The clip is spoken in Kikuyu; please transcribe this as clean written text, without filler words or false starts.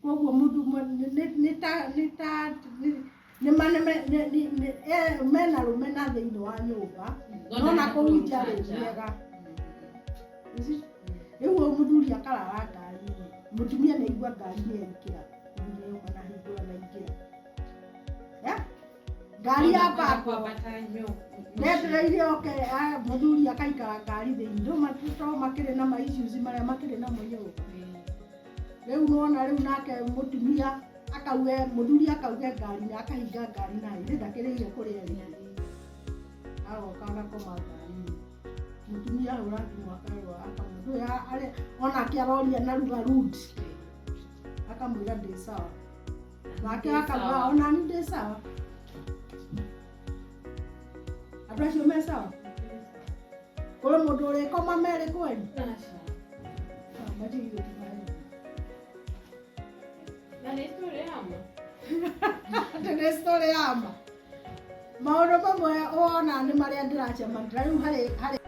Koguo nĩ ta nĩ ta nĩ ma nĩ mena rũmena thĩinĩ wa nyũmba, no na kũu nja rĩ mĩega. Rĩu ũyũ mũthuri akarara ngari-inĩ, mũtumia nĩ aigua ngari nĩ yaingĩra, mũthuri nĩ oka na hingũra na aingĩra. Eh? Ngari ya bangwo ndetereire oke, mũthuri akaikara ngari thĩinĩ. Ndũ to makĩrĩ na ma issues marĩa makĩrĩ namo nyũmba. Rĩu nĩwona rĩu nake mũtumia akauge, mũthuri akauge ngari na akahinga ngari na ithe ndakĩrĩire kũrĩa rĩ, agoka agakoma ngari-inĩ. Mũtumia ahũra thimũ akerwo akamwĩra ndũĩ onake aroria na lugha rude, akamwĩra ndĩ sawa, nake akauga onani ndĩ sawa. Andũ acio me sawa? Kũrĩ mũndũ ũrĩkoma merĩ kweli? Ah, matigire kũmahe. Na nĩ story ya ma. Atĩ nĩ story ya ma. Maũndũ mamwe wona nĩ marĩa ndĩracemania rĩu harĩ.